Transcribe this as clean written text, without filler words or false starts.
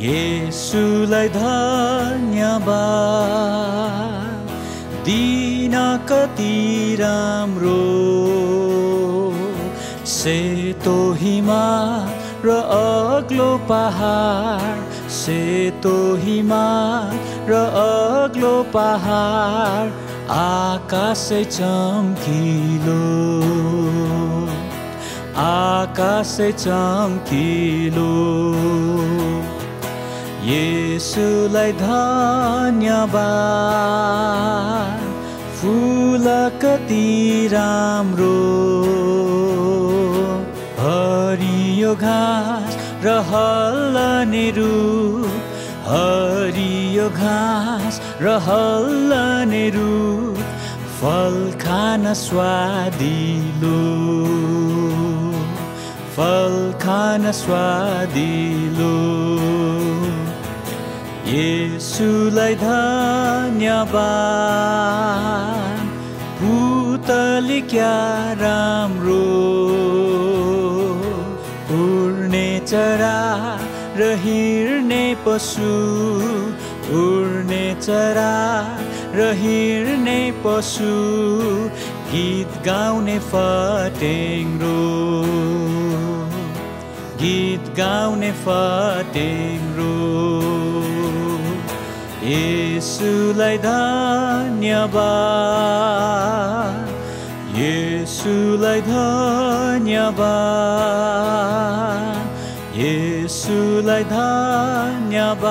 येशुलाई धन्यवाद दिन कति राम्रो सेतो हिमाल र अग्लो पहाड सेतो हिमाल र अग्लो पहाड आकाशै चम्किलो आकाशै चम्किलो येशुलाई धन्यवाद फूल कति राम्रो हरियो घाँस र हल्लने रुख हरियो घाँस र हल्लने रुख फल खान स्वादिलो फल खान स्वादिलो येशुलाई धन्यवाद पुतली क्या राम्रो उड्ने चरा र हिँड्ने पशु उड्ने चरा र हिँड्ने पशु गीत गाउने फटेङ्ग्रो गीत गाउने फटेङ्ग्रो येशुलाई धन्यवाद येशुलाई धन्यवाद येशुलाई धन्यवाद